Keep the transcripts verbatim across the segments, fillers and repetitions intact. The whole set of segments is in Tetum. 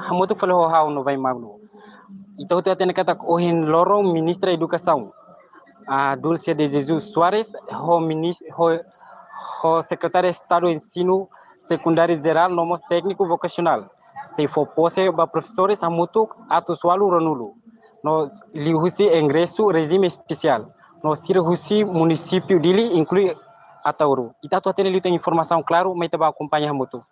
hamutuk fali ho ha'u no Vai Magno. Ita hotu hatene katak ohin loron Ministra Edukasaun, ah, Dulce de Jesus Soares, ho minis-, ho, ho Sekretáriu Estadu Ensinu Sekundáriu Jerál no mós Tékniku Vokasionál, sei fó pose ba profesores hamutuk atus ualu ruanulu. No liuhusi ingresu rejime espesiál. No sira husi munisípiu Dili inklui Ataúro. Ita atu hatene liután informasaun klaru, mai ita bá akompaña hamutuk.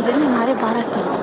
Ini hamaरे भारत है।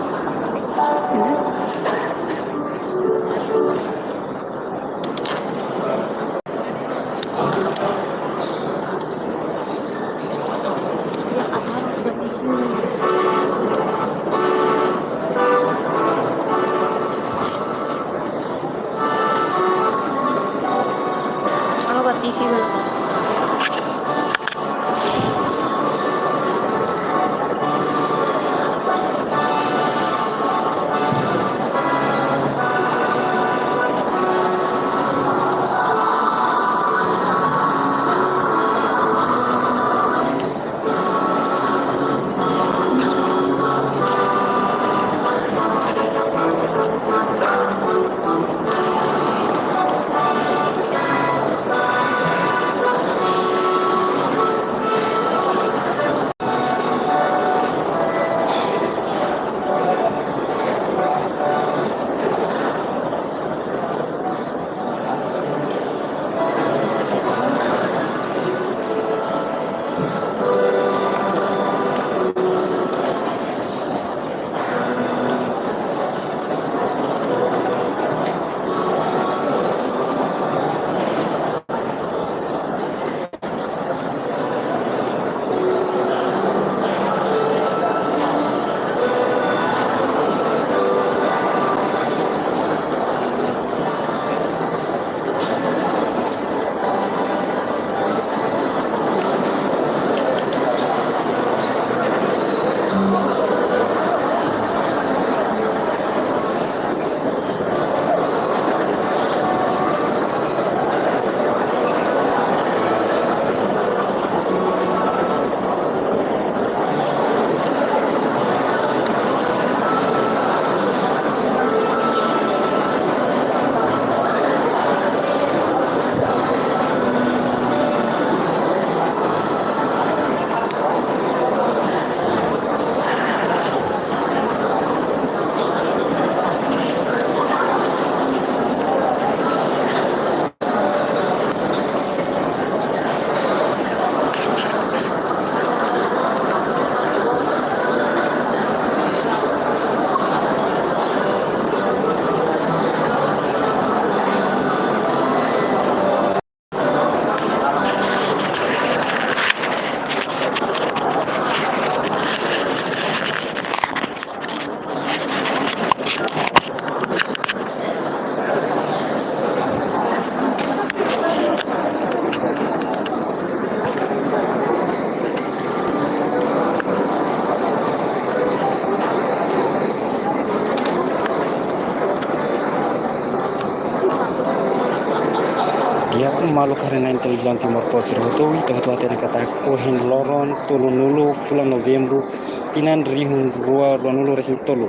Halo karena intelijen Timor Post sira hotu, ita hotu hatene katak ohin loron tolunulu fulan Novembru, tinan rihun rua ruanulu resin tolu.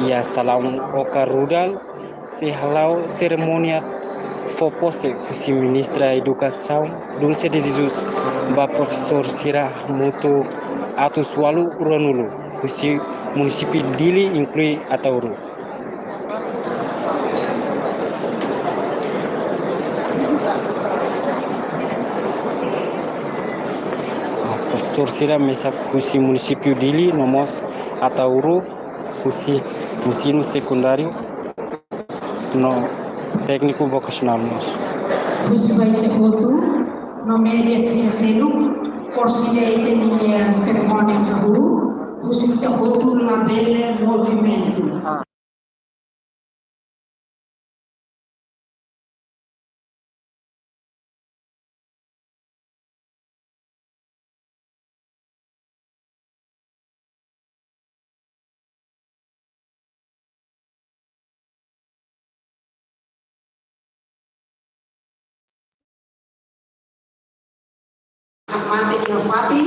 Iha salaun Oka Rudal, sei hala'o serimónia fó pose husi Ministra Edukasaun, Dulce de Jesus, ba profesór sira hamutuk atus ualu ruanulu, husi munisípiu Dili inklui Ataúro. Profesór sira mesak husi munisípiu Dili, no mós Ataúro, husi ensinu sekundáriu no tékniku vokasionál mós. Husi ba ita hotu, no média sira seluk, por si de ita ninia serimónia Ataúro, husi ita hotu labele movimentu. Mate nia fatin,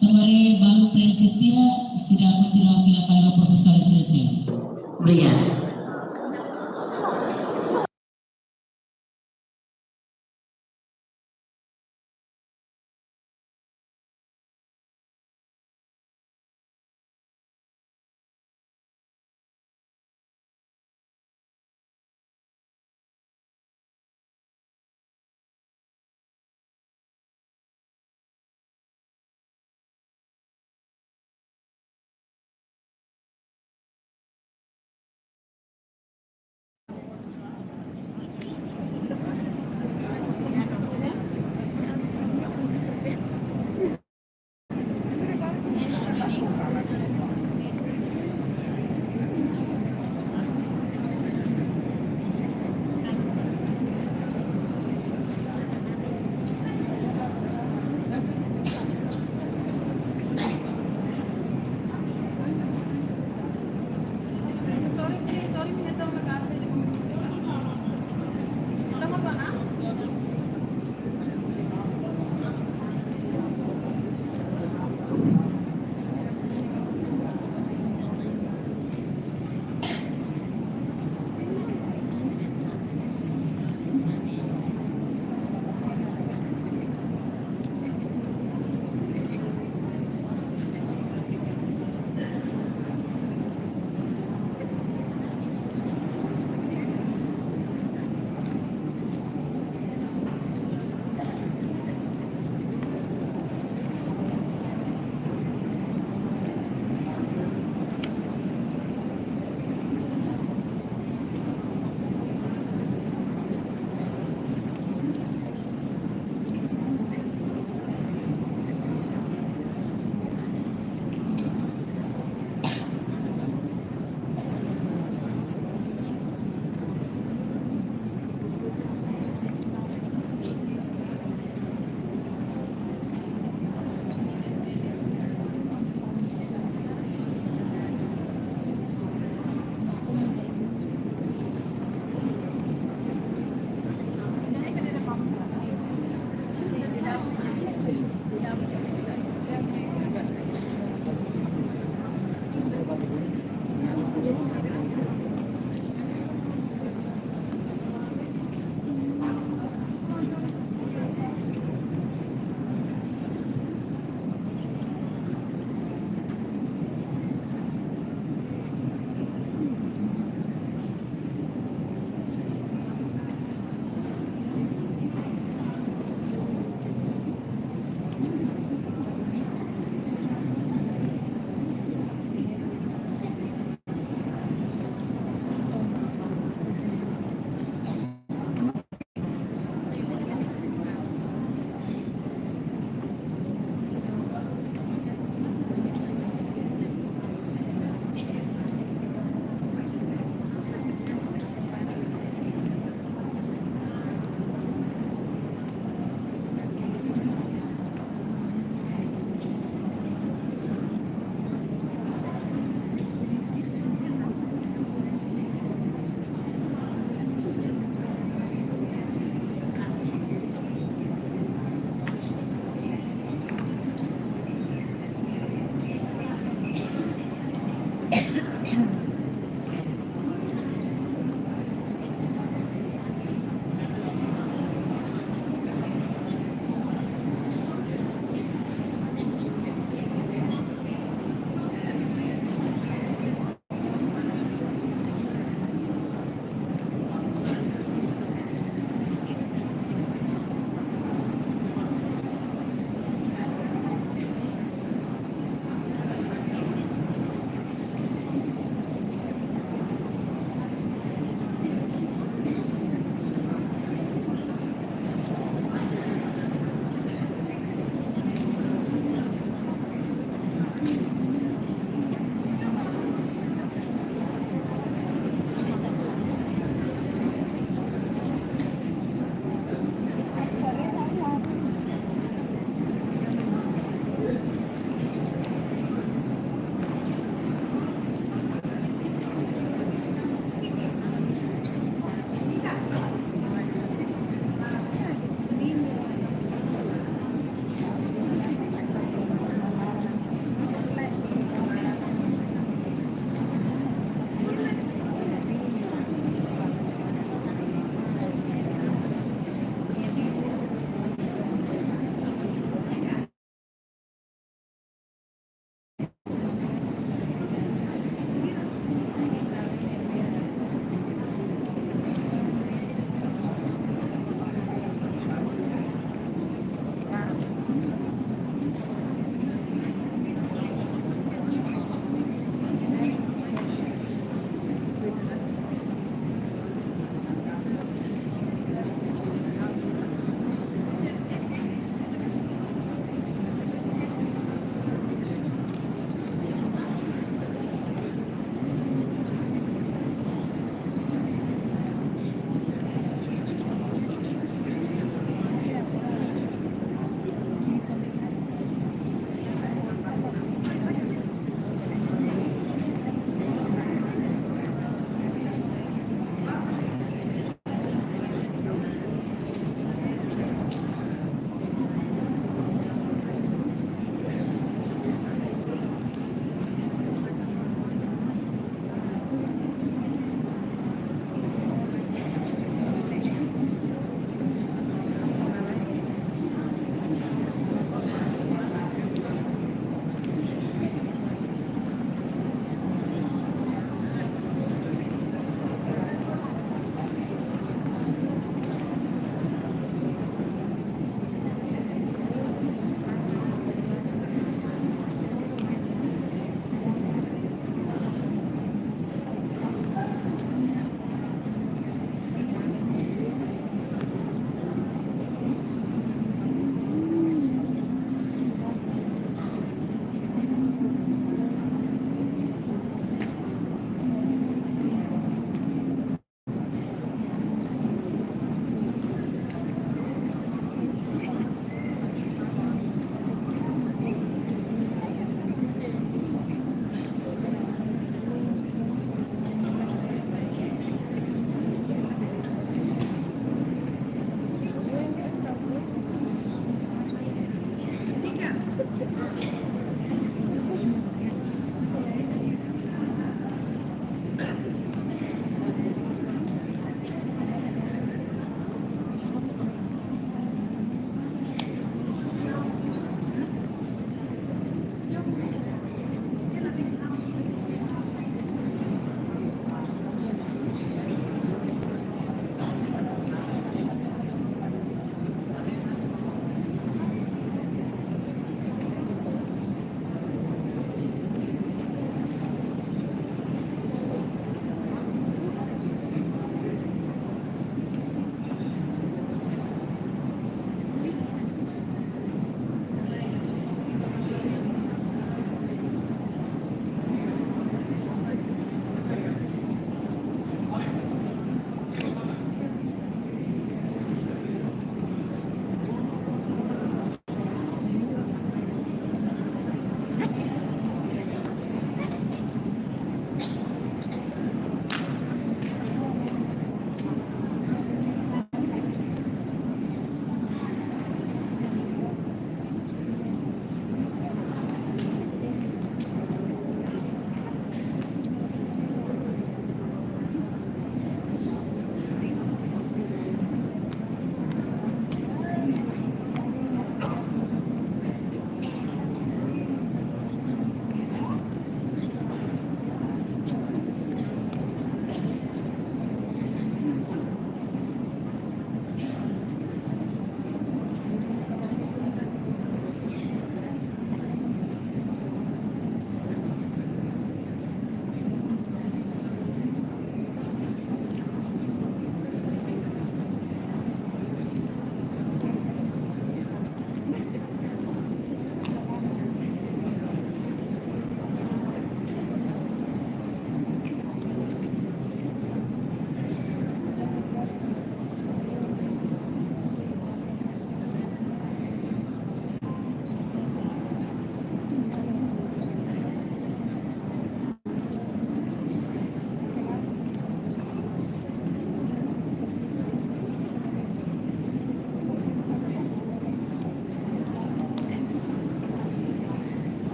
Tanba haree balu preenxe tiha, seidauk kontinua fila fali ba profesór S L C. Obrigada.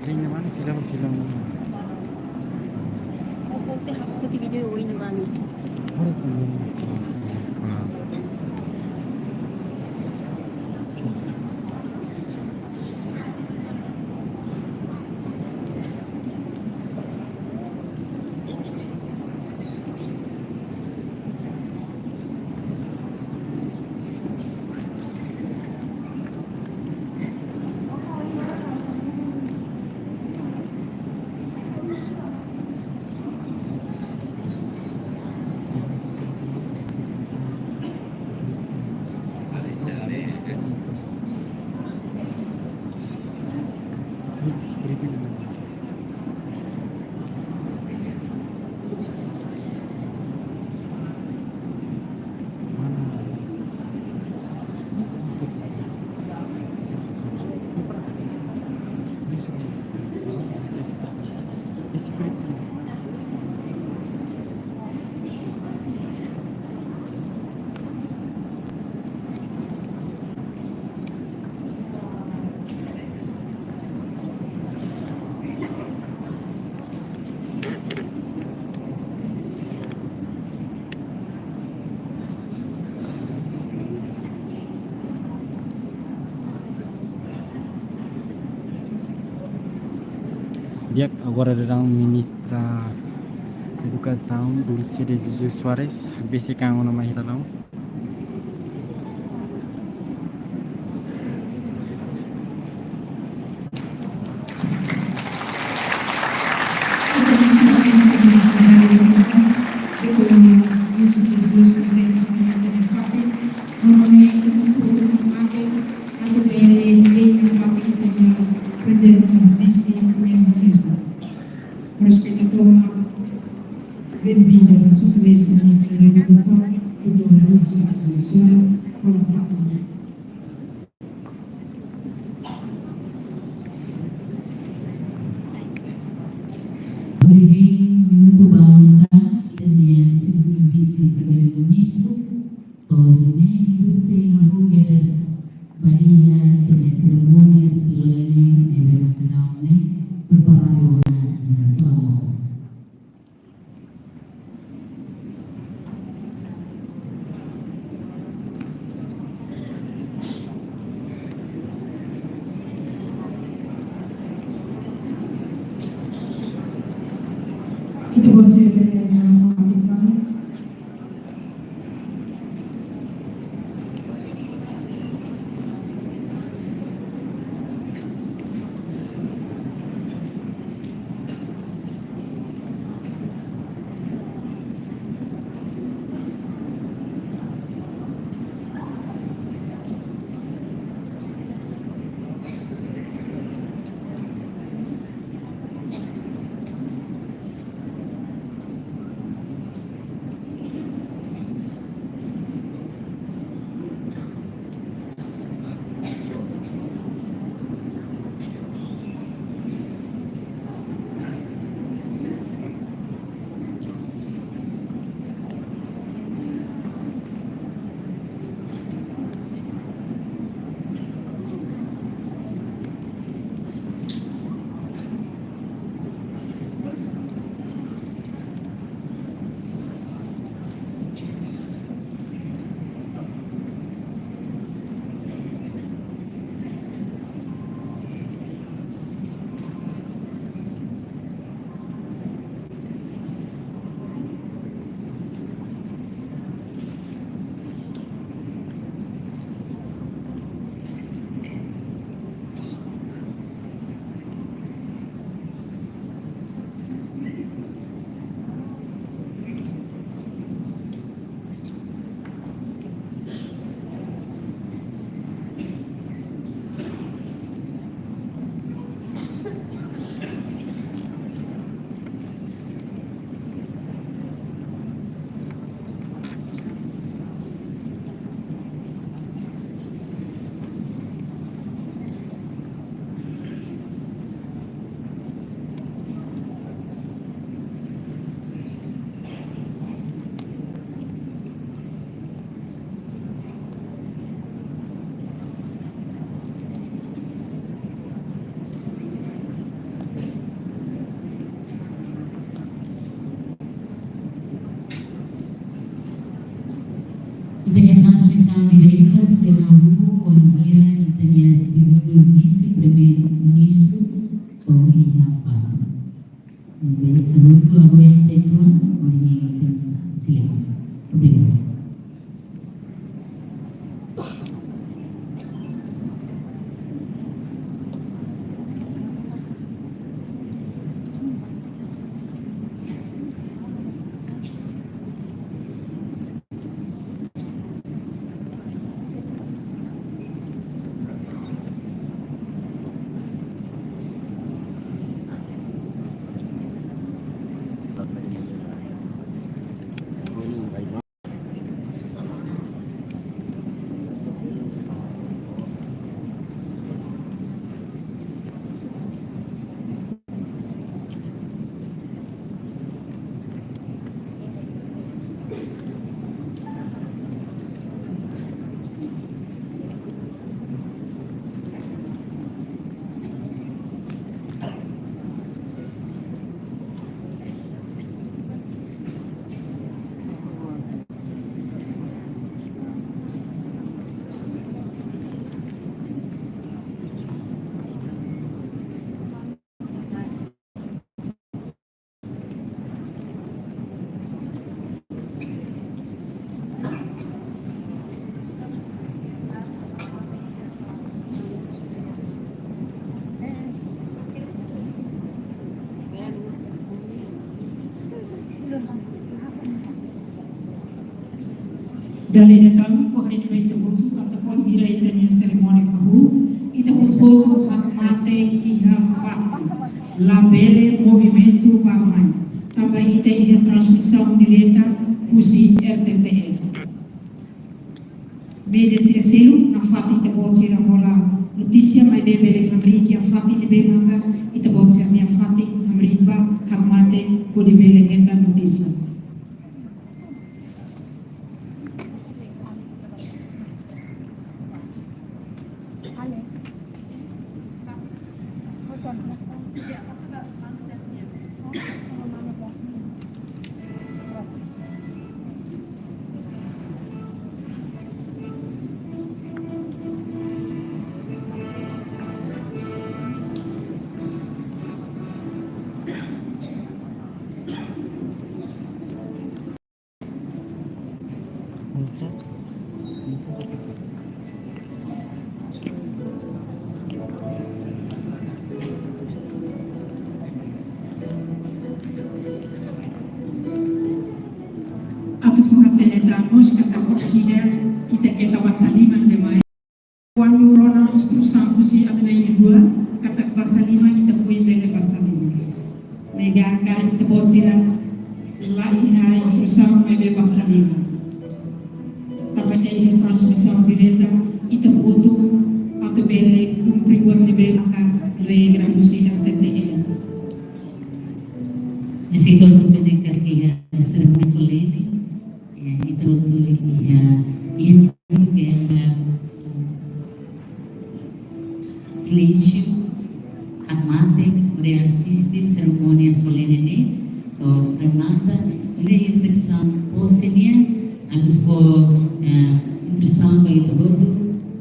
Kayaknya mana film-film. Oh, foto, foto video ini bang. Di'ak, agora daudaun Ministra Edukasaun, Dulce de Jesus Soares, besik an ona mai iha salaun. Atu bele hein nafatin ita-nia prezensa disi Primeiru-Ministru. Ho respeitu tomak, benvinda Sua Exelénsia Ministra Edukasaun, doutora Dulce de Jesus Soares, ho nafatin. Obrigada, muito obrigada, ita-nia Segundu Vise Primeiru-Ministru, To'o ohin ne'e ita sei hahú kedas ba iha ita-nia serimónia solemne ne'ebé mak daudaun ne'e preparadu ona iha Saramoko. Ita Ita-nia transmisaun direta sei hahú bainhira ita-nia segundu Vise-Primeiru-Ministru to'o iha fatin. Bele ita hotu agora ita atu, hodi ita silensiu. Obrigada. Dala ida tan, fó haree ba ita hotu katak bainhira ita-nia serimónia hahú, ita hotu-hotu hakmatek iha fatin, labele movimentu bá-mai. Tanba ita iha transmisaun direta husi R T T L. Média sira seluk nafatin ita-boot sira hola notísia, maibé bele hamriik iha fatin ne'ebé maka ita-boot sira-nia fatin hamriik ba, hakmatek hodi bele hetan notísia. ita hotu iha, iha, iha silénsiu hakmatek hodi asiste serimónia solene ne'e to'o remata. Iha seksaun pose nian, ami sei fó, eh, instrusaun ba ita hotu,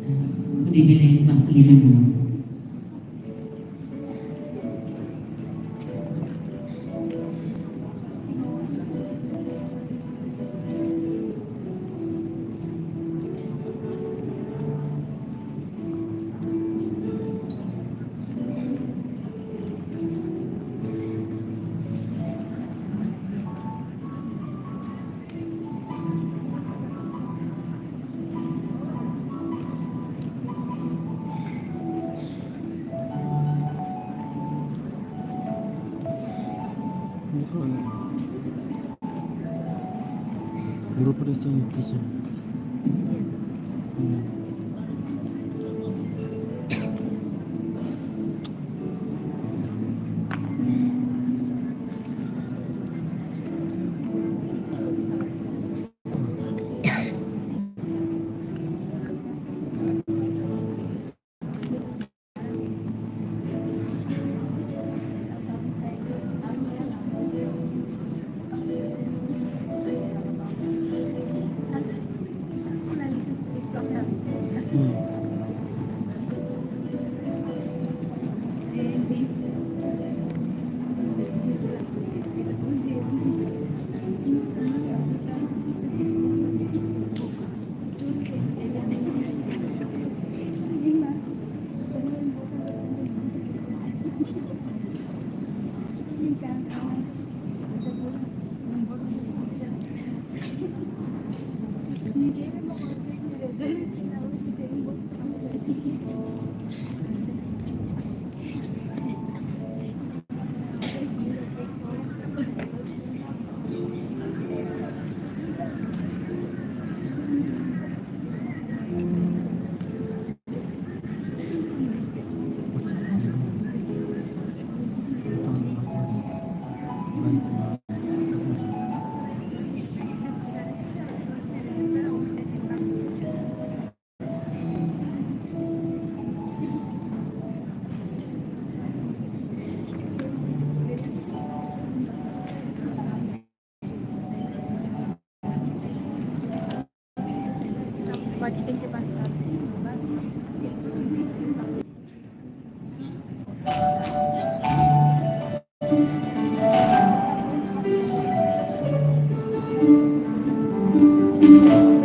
eh, hodi bele fasilita. Grupo de cinco.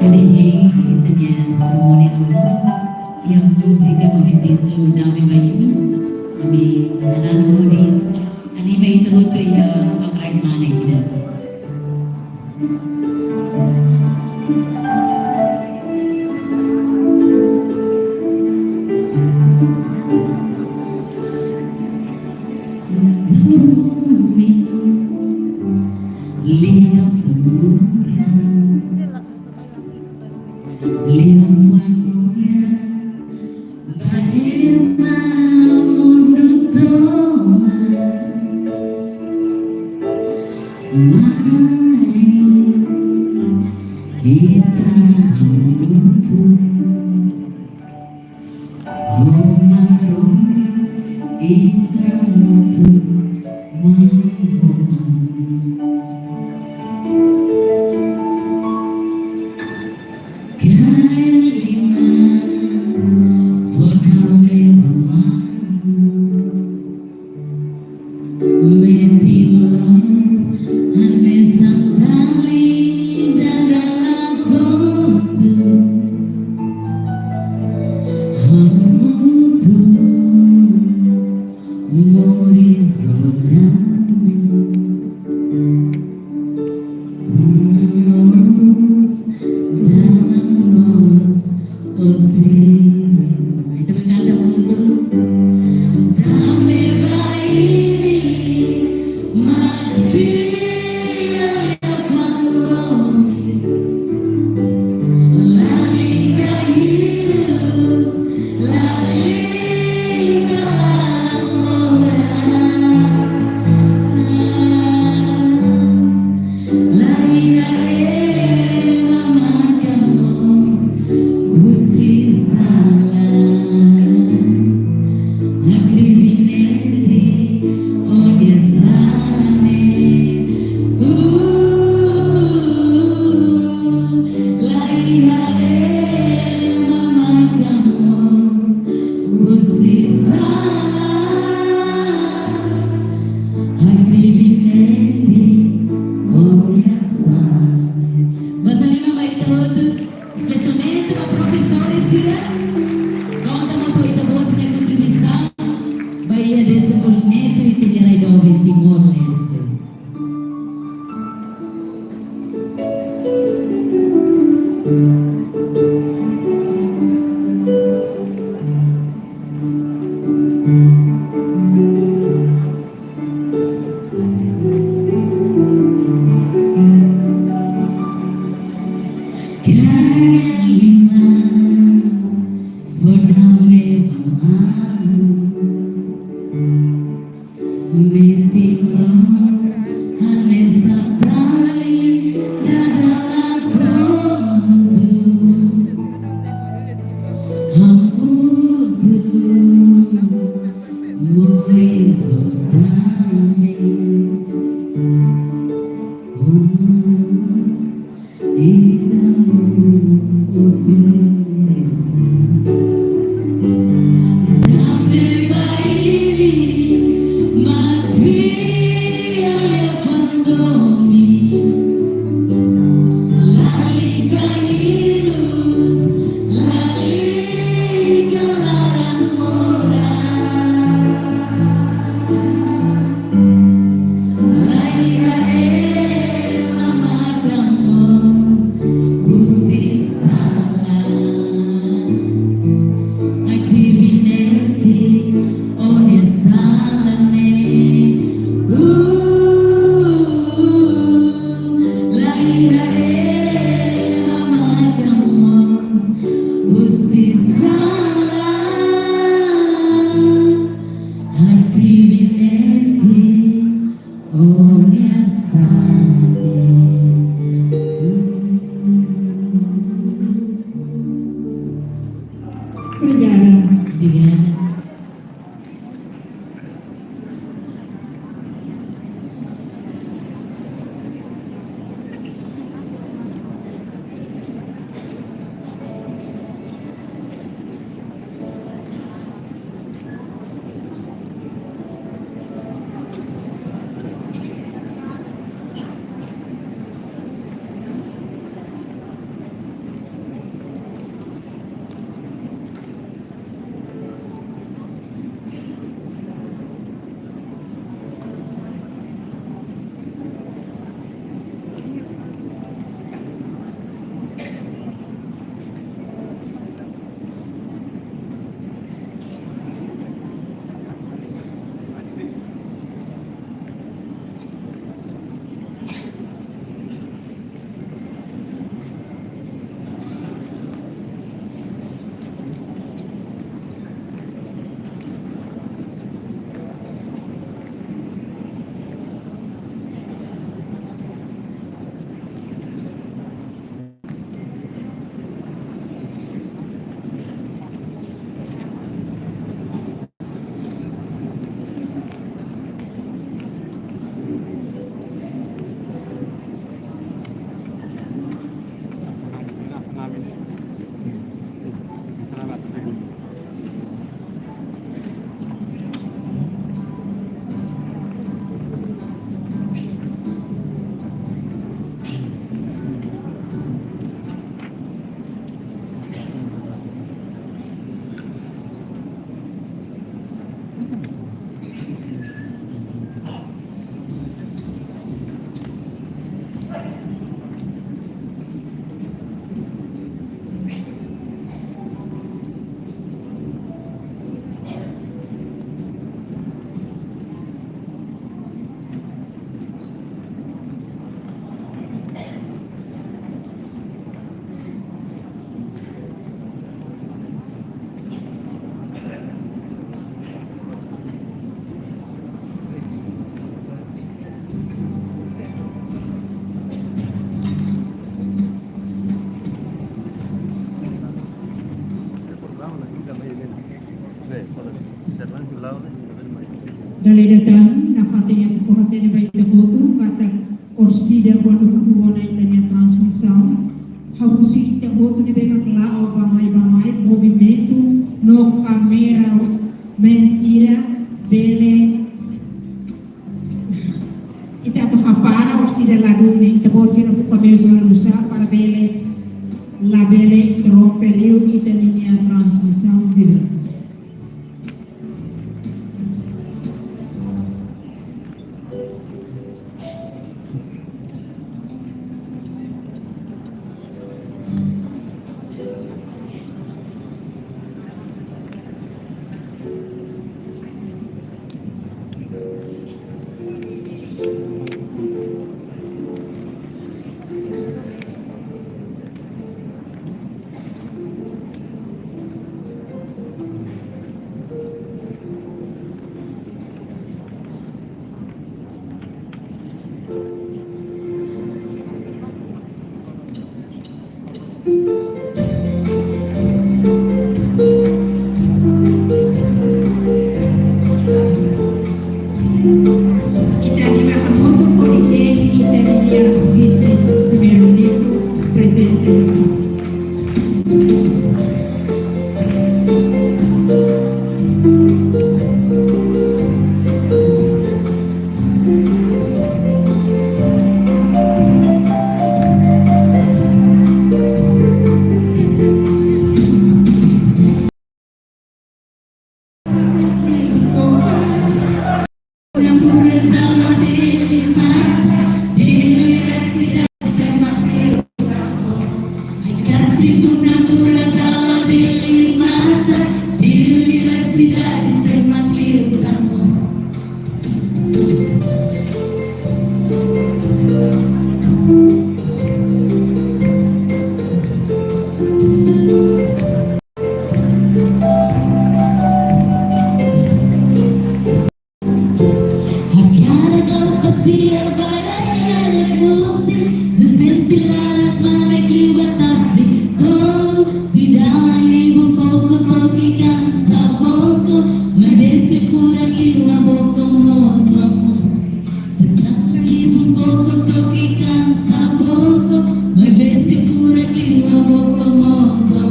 Hodi hein ita-nia serimónia, iha múzika ho títulu Dame Ba Imi, ami hala'o hodi anima ita hotu iha bakraik mane kida. Dame, liafuan moras, liafuan moras ba ema mundu tomak. Mai ita hamutuk ho Maromak, ita hamutuk mai ho Aman. Kaer liman fó ha'u ema malu, metin loos hanesan tali dada la kotu. Hamutuk moris ho dame. Dame ba imi, mak fila liafuan domin. Lalika hirus, lalika laran moras. Lalika ema Kalimah fó dame ba malu. Metin mós hanesan tali dada la prontu. Hamutuk moris ho dame. Humus ita mutu usir. Dame ba imi, mate-bian liafuan domin. Lalika hirus, lalika laran moras. Lae, lae, ema matan mós husi sala. Ai kriminozu, ó-nia sala ne'e. Uh, lae, lae, ema matan mós husi sala. Ai kriminozu, ó-nia sala ne'e. Obrigada. Obrigada. Dala ida tan, nafatin atu fó hatene ba ita hotu katak orsida kuandu hahú ona ita-nia transmisaun, hahú husi ita hotu ne'ebé mak la'o bá-mai bá-mai, movimentu no kámera men sira bele ita atu hapara orsida ladún ne'e, ita-boot sira buka meius halo nusá para bele labele interrompe liu ita-nia transmisaun direta. Ita anima hamutuk hodi hein ita-nia Vise-Primeiru-Ministru prezensa. Hakarak pasiar ba rai-laran mutin, sei sente laran manek liu ba tasi-tolu, tuir dalan ibun koko to'o ikan Saboko, maibé sei furak liu ba boko moto. Sei dalan ibun koko to'o ikan Saboko, maibé sei furak liu ba boko moto.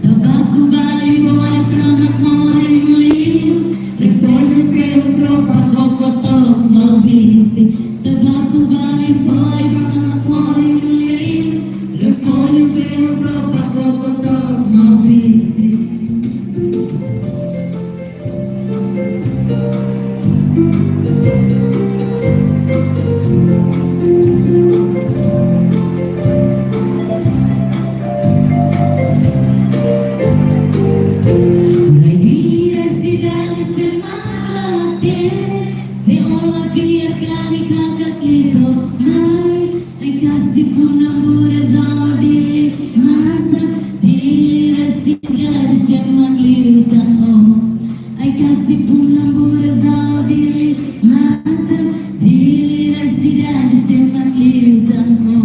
Tabaku bali boy sama morin liu, repollo feo tropa koko to'o mobisi. Tabaku bali boy sama morin liu, repollo feo tropa koko to'o mobisi. Ai kasi puna bura zolo Dili matan, Dili la sidade sei mak liután o. Ai kasi puna bura zolo Dili matan, Dili la sidade sei mak liután o.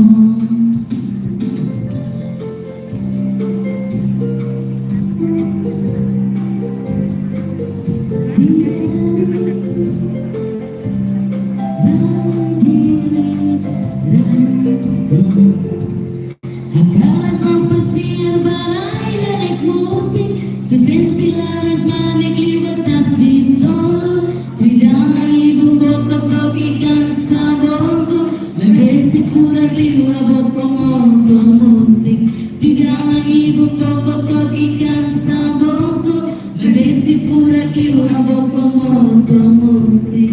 Hakarak pasiar ba rai-laran mutin, sei sente laran manek liu ba tasi-tolu, tuir dalan ibun koko to'o ikan Saboko, maibé sei furak liu ba boko moto mutin. Tuir dalan ibun koko to'o ikan Saboko, maibé sei furak liu ba boko moto mutin.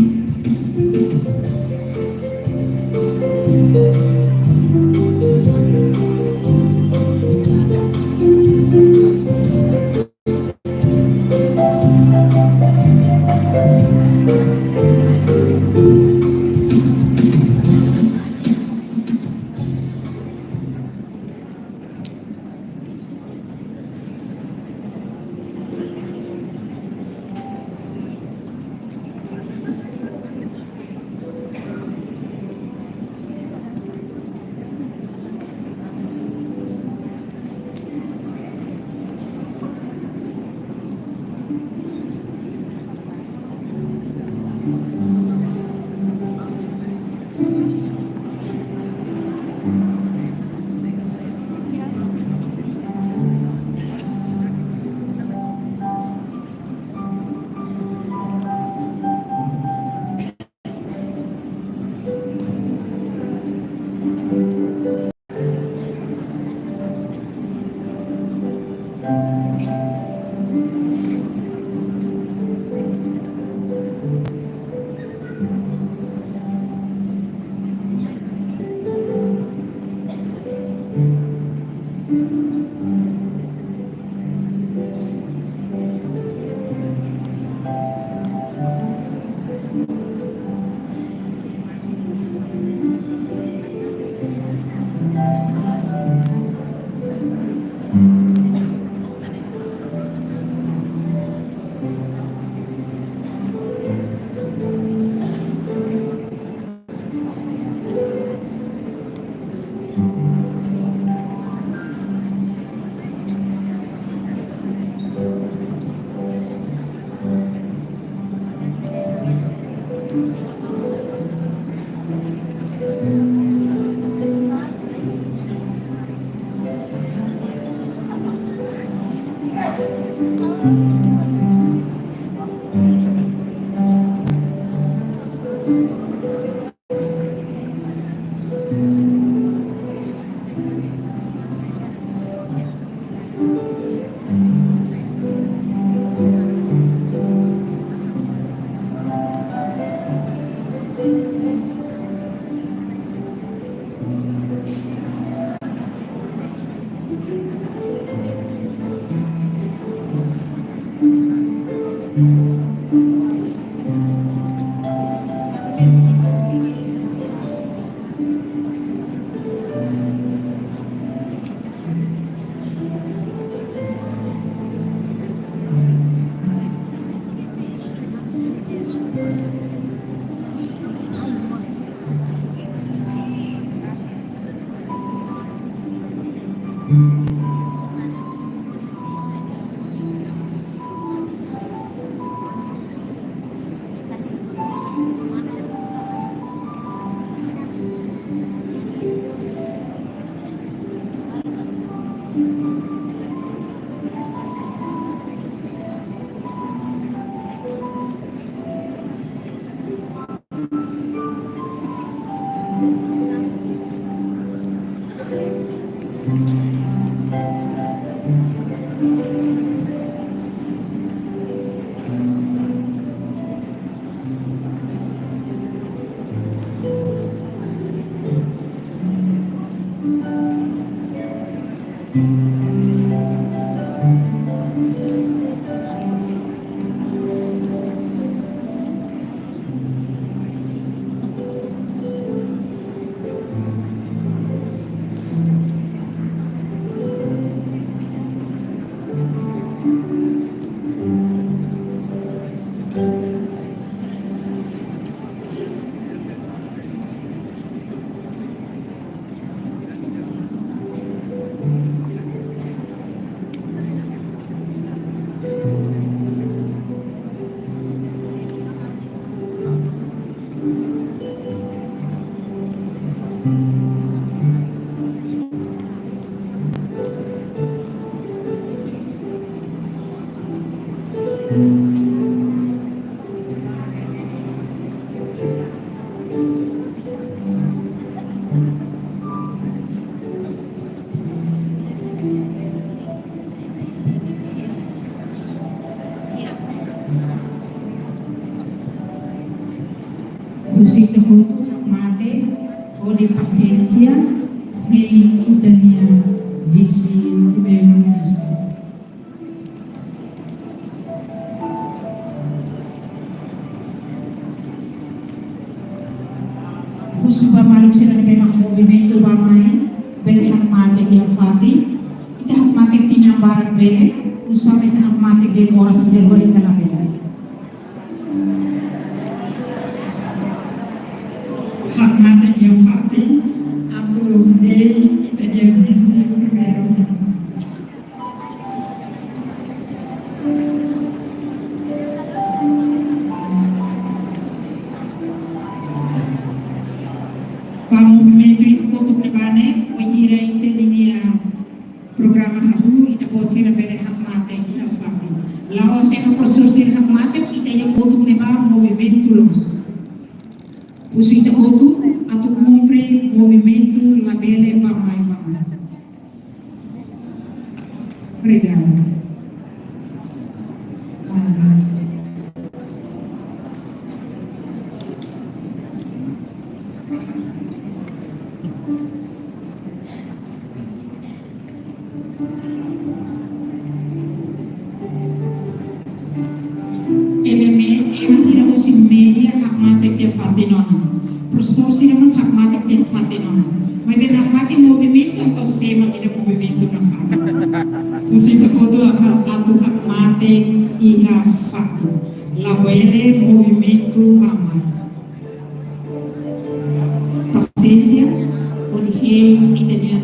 Husi ita hotu, hakmatek hodi pasiénsia hein ita-nia Vise-Primeiru-Ministru. Husu ba maluk sira ne'ebé mak movimentu bá-mai, bele hakmatek iha fatin. Ita hakmatek tinan barak bele, oinsá mak ita hakmatek de'it oras ida rua ita labele. Hakmatek iha fatin, atu hein ita-nia Vise-Primeiru-Ministru. Ba movimentu iha kotuk ne'ebá ne'e, bainhira ita-nia programa hahú, ita-boot sira bele hakmatek iha fatin. La'ós ema profesór sira hakmatek, ita iha kotuk ne'ebá movimentu loos. Husu ita hotu atu kumpre movimentu labele bá-mai, bá-mai. Obrigada. Ada. Ema, ema sira husi média hakmatek tiha fatin ona. Profesór sira mós hakmatek tiha fatin ona. Maibé nafatin movimentu entaun sé mak ida movimentu nafatin. Husu ita hotu atu, atu hakmatek iha fatin. Labele movimentu bá-mai. Pasiénsia, hodi hein ita-nia